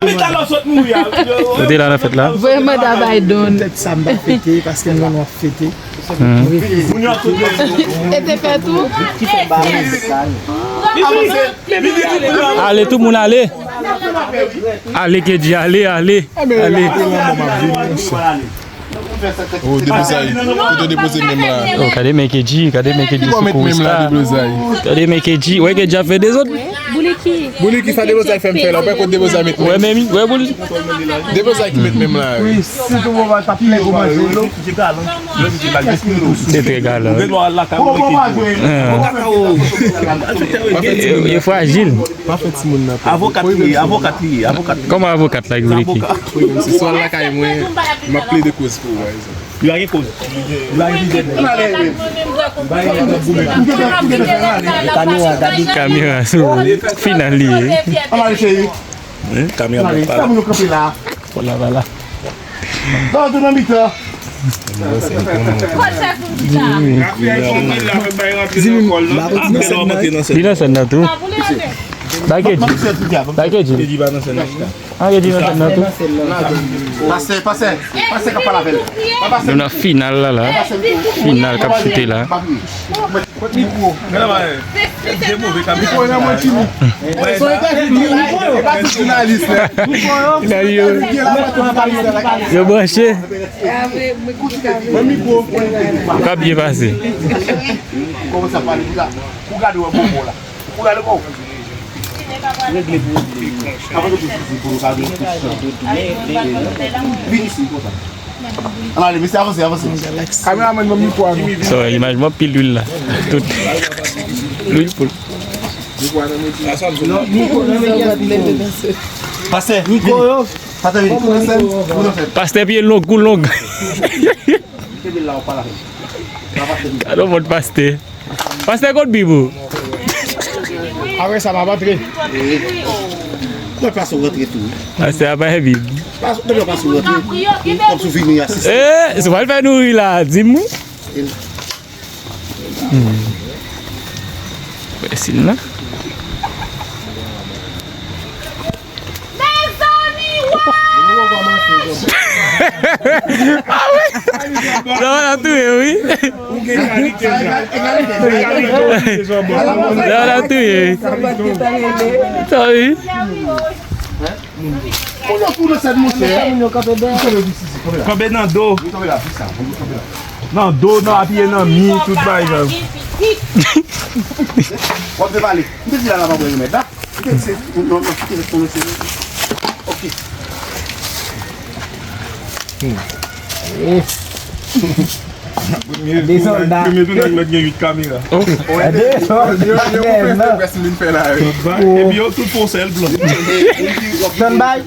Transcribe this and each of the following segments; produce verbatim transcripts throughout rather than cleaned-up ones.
Ou te la nan fèt la? Voye manda bay Don. Petèt sa m pa fete, paske m konn w ap fete. E te fèt ou? Ale, tout moun ale. Ale, Kedji, ale, ale. Ale. Oh, deblozay. Kote w depoze menm la? Oh, gade men Kedji, gade men Kedji sou kouri sa. Gade men Kedji, wè Kedji ap fè dezòd. Bouliki. Bouliki, sa deblozay fè m fè la. Ou pa konn deblozay met menm. Wè menm, wè Bouliki. Deblozay ki met menm la, wi. Se trè galan. E, e frajil. Pa fè timoun nan pè. Avokat li ye, avokat li ye, avokat li ye. Kòman avokat la, Bouliki? Avoka. Wi, menm si swa lakay mwen, m ap plede koz pou ou, pa egzanp. Li pa gen koz. Li pa gen pizè. Kamera sou final li ye. Wi, kamera pa la. Fò la, pa la. Non, tou nan mitan. Li nan sèn nan tou. Bay Kedji. Bay Kedji. An, Kedji nan sèn nan tou. Pastè, pastè, pastè k ap pale avè l. Nou nan final la, la. Final k ap choute la. Yo, yo branche. Yo ka byen pase. Vin isi konsa. Ann ale, mesye, avanse, avanse. Kameramann, ban m mikwo a non. Sa, imaj mwen, pil lwil la. Tout. Lwil pou l. Pastè, vini. Pastè, vini. Pastè, pye long, kou long. Gade yon mòd pastè. Pastè, kot Bib ou? Apre sa, m ap antre. Mwen pase w rantre tou. Pastè a pa gen Bib. Pase, depi w pase w rantre, w ap souvini asiste. Eh, se pral fè nou ri la, di m wi. Hmm. Wè sil la. Mezanmi, wouch! Ah wi! Sa va la touye, wi. Sa va la touye, wi. Sa, wi. Moun yo tou nan sèn, monchè. Kanpe nan do. Nan do, nan apiye nan mi, tout bagay sa. W ap devale. M te di la, la pa pran remèd la. M te di se, non, non, kite l, kite l, kite l. Ok. De sòlda. Premye tounaj mèt gen uit kamera. De sòlda. Epi yo tout fon sèl blan. Standby.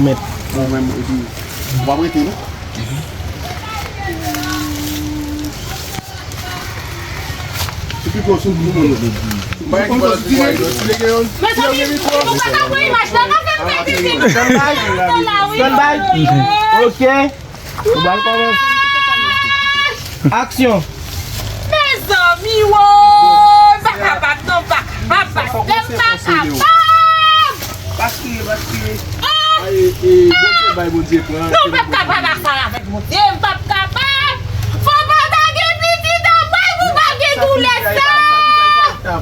Mèt. W ap rete non. Mezanmi, nou pa ka pran imaj la, pa fè m pèdi ti moun nan la, wi. Standby. Ok. Nou pral kòmanse. Aksyon. Mezanmi, woy, m pa kapab, non, m pa kapab, m pa kapab. Pa kriye, pa kriye. Ah! Ay, e, Bondye bay, Bondye pran. Non, m p ap kapab ak sa avèk Bondye, m p ap kapab. Fò papa gen pitit anpil pou pa gen doulè sa. Oh, oh,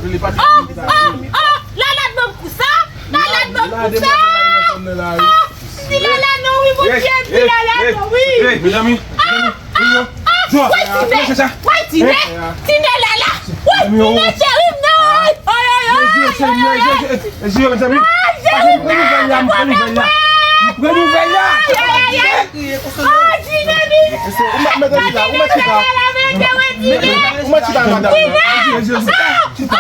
oh, Lalad ban m kou sa, Lalad ban m kou sa. Ah, ti Lala non wi, Bondye, ti Lala non wi. Mezanmi. Ah, ah, ah, woy tine, woy tine, tine Lala, woy tine cheri m nan, woy, oy, oy, oy, oy, oy. Jezi, mezanmi. Pase, pran nouvèl la, pran nouvèl la. Pran nouvèl la. Ou mèt, mèt chita, ou mèt chita. Ou mèt chita, madanm. Chita, chita, chita.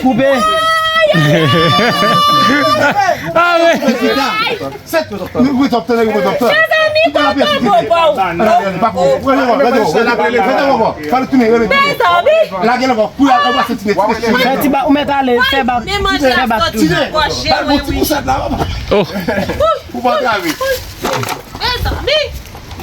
Koupe. Ah, wi. Mezanmi, tonton Bobo. Fè ti ba, ou mèt ale, fè bak, fè bak tou. Oh. Mezanmi.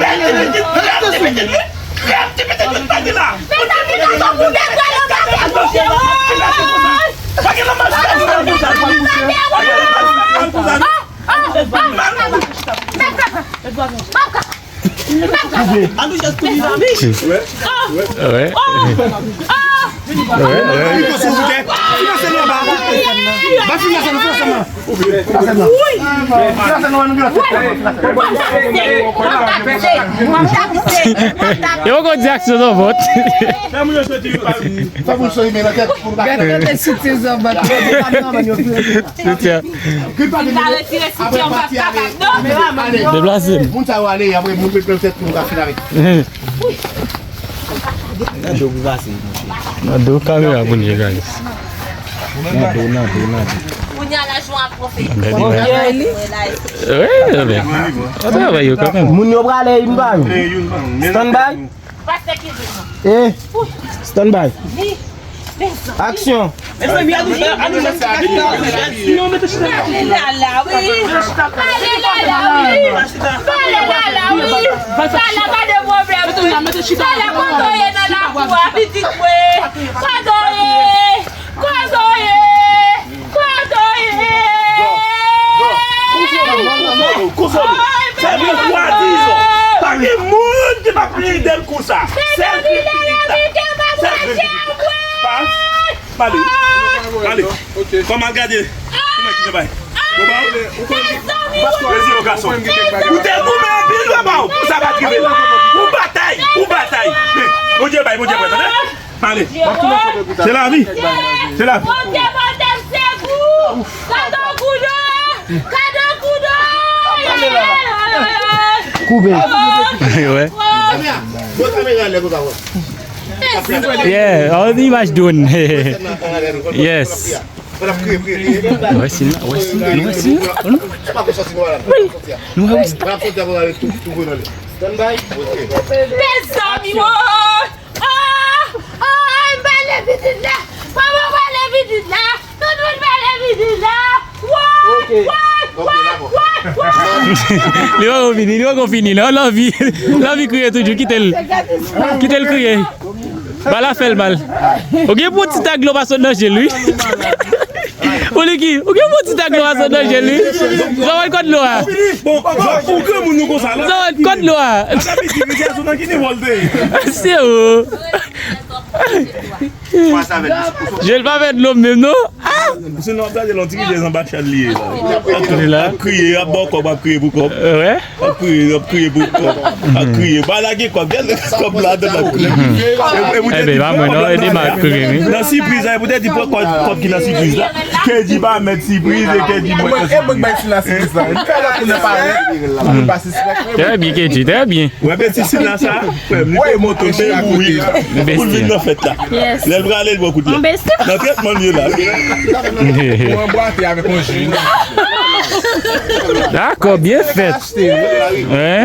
bèl ti pitit, bèl ti pitit, bèl ti pitit, bèl ti pitit la. Mezanmi, gason pou nèg pral anba tè, monchè. Pa gen nan mach, pa gen nan mach, pa gen nan mach, pa gen nan mach. Ah, ah, ah, ah, ah, ah, ah. Koube. Wè. Wè, wè. Finanse nou anba. Ba finanse nou, finanse nou. Finanse nou, nou finanse nou. Yo poko di aksyon nan vòt. Fè moun yo soti yo pa vini. Fè moun soti men nan tèt pou nou pa. Gade, gade, soti zòb. Soutyen. Deplase. Moun sa yo ale, apre moun pèp fèt pou nou ka fin avèk. Nan do pou pase, monchè. Nan do kamera pou n ye, guys. Nan do, nan do, nan do. Kounye a la jwe a pwofesè. Wi, wi. An travay yo kanmenm. Moun yo prale, youn pa youn. Stand by. Pastè ki di non. Eh, stand by. Aksyon. Mezanmi, anou, anou, anou, mete chita. Pale la la, wi. Pale la la, wi. Pale la la, wi. Sa la pa de pwoblèm, wi. Sa la kote w ye nan lakou a, pitit mwen. Kote w ye? Kote w ye? Kote w ye? Konsole, konsole. Sa vle twa dizon. Pa gen moun ki pa plede l konsa. Sèl pitit la. Sèl pitit la. Pas. Male. Male. Kòman gade? Kòman ki jan bay? Bon, ba ou. Mezanmi, mezanmi. Ou te goumen anpil, ba ou. Pou sa pa t rive la. Ou batay. Ou batay. Men, Bondye bay, Bondye pran, tande? Ale. Se lavi. Se lavi. Bondye, Bondye, se gou. Gade yon kou dò. Gade yon kou dò. Koube. Wè. Yeah, all the image done. Yes. Wè si, wè si, wè si. Nou wè wi. Mezanmi, woy. Ah! Ah! M pale pitit la! Papa pale pitit la! Tout moun pale pitit la! Woy! Woy! Woy! Woy! Woy! Li poko fini, li poko fini, non? Lanvi, lanvi kriye toujou, kite l. Kite l kriye. Ba la fè l mal. Ou gen pou ti tag dlo pa sot nan je l, wi. Ou li ki, ou gen pou ti tag dlo pa sot nan je l, wi. Zòwèl kot dlo a. Bon, ou gen moun nou konsa la. Zòwèl kot dlo a. Ata piti, piti a sou nan ki nivo l te ye? Se ou. Je l pa fè dlo menm, non? Ah! Se nan ap gade lòt rivyè anba chal li ye la. Ap kriye, ap ba w kòb, ap kriye pou kòb. Wè. Ap kriye, ap kriye pou kòb. Ap kriye. Ba lage kòb. Gade kòb la, atann ap kriye. Enben, pa mwen non, ede m ap kriye, wi. Nan sipriz la, e poutèt li pran kòb, kòb ki nan sipriz la. Kedi pa mèt sipriz, e Kedi mwen nan sipriz. Trè byen, Kedi, trè byen. Wè, betisin la sa, frè m, li te moto, l te mouri. Pou l vin nan fèt la. Lè l prale, l pran kout la. Nan trètman l ye la. Ou anbwate avèk yon ji. Dakò, byen fèt. Hein?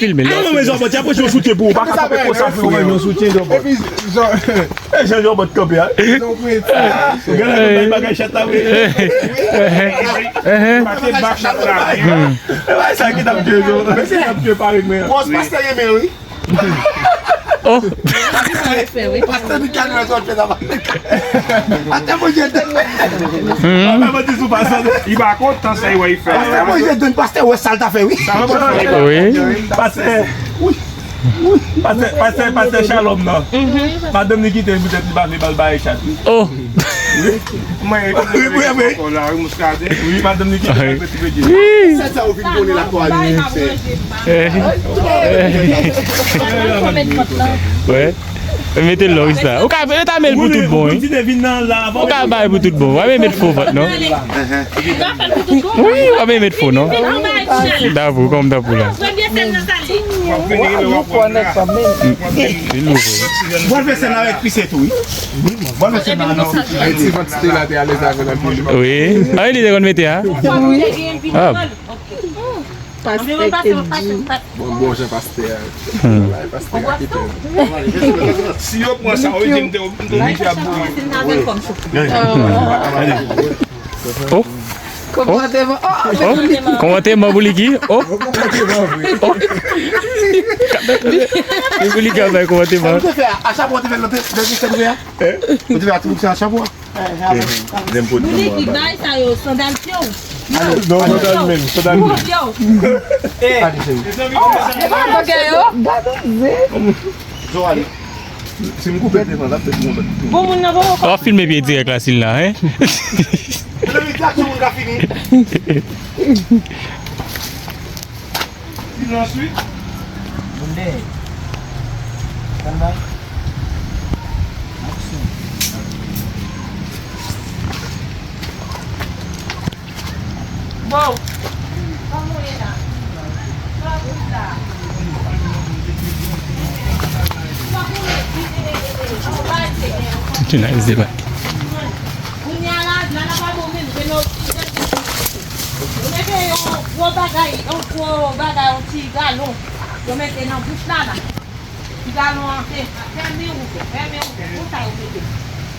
filme l, lè w filme. Mwen, mwen, Jean-Bot, apre, jan w soutyen pou ou, pa ka fè kòsa pou ou. Epi, jan, e, jan Jean-Bot kanpe a. Ou gen lè bagay chat la, wi. Pase bak chat la. E, bay sa ki t ap dwe, yo. Mesye t ap dwe pare, men. Bòs, pastè renmen, wi. Oh. Pastè Michel wè sa w fè la. Pastè Moïse Dèn. Papa mwen di sou pastè. Li pa kontan sa, li wè li fè. Pastè Moïse Dèn, pastè wè sa l ta fè, wi. Sa wè pastè. Wi. Pastè, wi. Pastè, pastè, pastè Shalom nan. Madanm li kite l poutèt li pa vle ba l bay chat, wi. Oh. Mwen, wi, wi, wi. Ankò la, wi, Muscadin. Wi, madanm li kite l. Sèt sa ou vin konnen la kwa li, se. Eh, eh. Wè. Mete l la, wi, sa. Ou ka, yo ta mel pou tout bon, wi. Ou ka bay pou tout bon. Wè, men met fo vant, non? Wi, wè, men met fo, non? Dabou, kòm dabou la. Li nouvo. Mwen fè sèn avèk Christian tou, wi. Mwen fè sèn nan, non. Ti vant ti te la te alèz avè l anpil. Wi. Ah, li te konn mete a? Ah. Pastè Kenji. Bon, bon, jan pastè a. Pastè a kite. Si yo pran sa, wi, di m te, m te oblije ap boule. Oh. Kòmantèman. Oh. Kòmantèman pou li ki? Oh. Oh. Li pou li ka bay kòmantèman. Ou te fè a, a chapo ou te fè nan te, nan te fè a? Ou te fè a ti bouk sa a chapo a? Lè m pot nan mwen. Bay sa yo, sandal pye w. Non, sandal menm, sandal menm. Gade, cheri. Oh, e pa bagay yo. Gade, zen. Zo ale. Si m koupe devan, l ap fè yon lòt. Bon, moun nan bon. W ap filme pye dirèk la, Silna, hein? Mezanmi, distraksyon moun ka fini. Silence, wi. Boule. Kalmay. Aksyon. Bon. Kòman w ye la? Kòman w la? Ti nice deba. Kounye a la, la, la pa bon menm, je nou. Yo mete yon gwo bagay, yon gwo bagay, yon ti galon. Yo mete nan bouch la, la. Ti galon an fèmen, fèmen ouvè, fèmen ouvè. Konsa yo mete.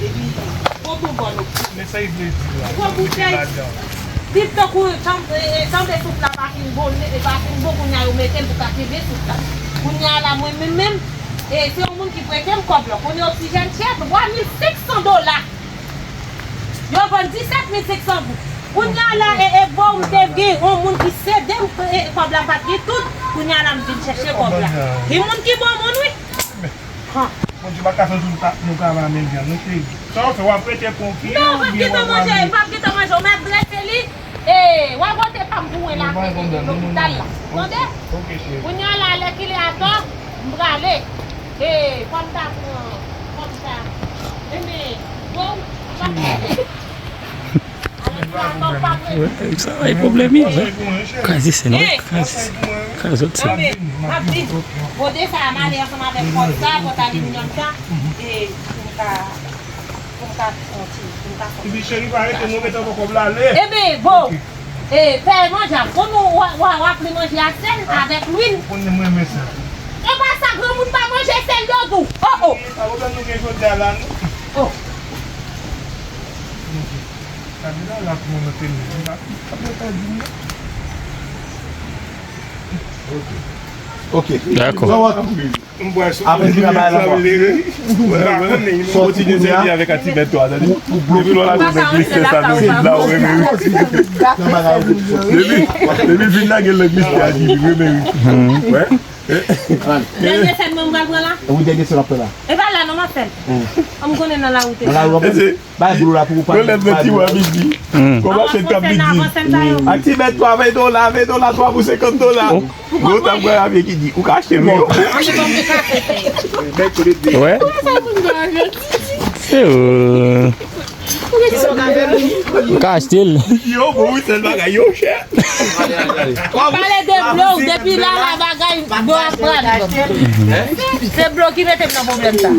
Epi, gwo bonbòn osi. Men sa li vle di la. Gwo boutèy. Li tankou, tanm-, e, e, tanbe souf la pa fin bon, e, pa fin bon, kounye a yo mete l pou ka kenbe souf la. Kounye a la, mwen menm, menm, e, se yon moun ki prete m kòb la. Kounye a oksijèn chè, twa mil senk san dola. Yo vann disèt mil senk san goud. Kounye a la, e, e, bon, m te gen yon moun ki sede m, e, kòb la m pa t gen tout. Kounye a la, m vin chèche kòb la. Gen moun ki bon moun, wi. Bondye pa ka fè nou ta-, nou travay menm jan, non, cheri. Sa w fè, w ap rete pran yon kilo oubyen w ap rale? Non, m p ap gentan manje, m p ap gentan manje. Ou mèt drese li. E, w ap pote pa m pou mwen la, e, e, e, lopital la. Tande? Ok, cheri. Kounye a la, lè kilè atò, m prale. E, fò m ta pran, fò m ta, e, men, bon, m ap Wè, sa va, e pwoblèm, wi. Kraze sèn, wi. Kraze sèn. Kraze sèn. Mwen, m ap di, bode sa a m ale ansanm avèk pòt sa, pòt aliminyòm sa, e pou m ka, pou m ka fè yon ti, pou m ka fè yon ti. Epi cheri, pa rete, mwen gentan pran kòb la ale. Ebyen, bon. E, fè manje a. Konn ou, w a, w a, w a pli manje a sèl avèk lwil. Ou konn m renmen sèl. E pa sa, Granmoun pa manje sèl dogou. Oh, oh. Sa pwoblèm nou gen jodi a la, non? Oh. Gade la, la pou nou te menm la. Sa pou ta di nou. Ok. Dakò. Apre, vin nan bay lanmò. Sòti kounye a. Avèk Atibèto a, tande. Pou, pou bloke. Depi lò la, pou nèg listè sa, nou vin la, ou renmen ri. Nan bagay ou. Depi, depi vin la, gen lèg listè a ki renmen ri. Wè. Dènye sèn mwen, mwen pran la. Wi, dènye sèn ap pran la. E pa la, non, m ap fè l. An m konnen nan lawou te. Nan lawou, bay dlo la pou ou pa. Lè nan ti wè midi. Kòman se t ap midi? Ak ti bèt twa, ven dola, ven dola, twa pou senkant dola. Gwo tanbwen avye ki di, ou ka achte l, wi. Wè. Se ou. Ou ka achte l. Yo, bon, wi, sèl bagay, yo chè. Pale de dlo, depi la, la bagay, dlo ap pran. Se dlo ki mete m nan pwoblèm sa.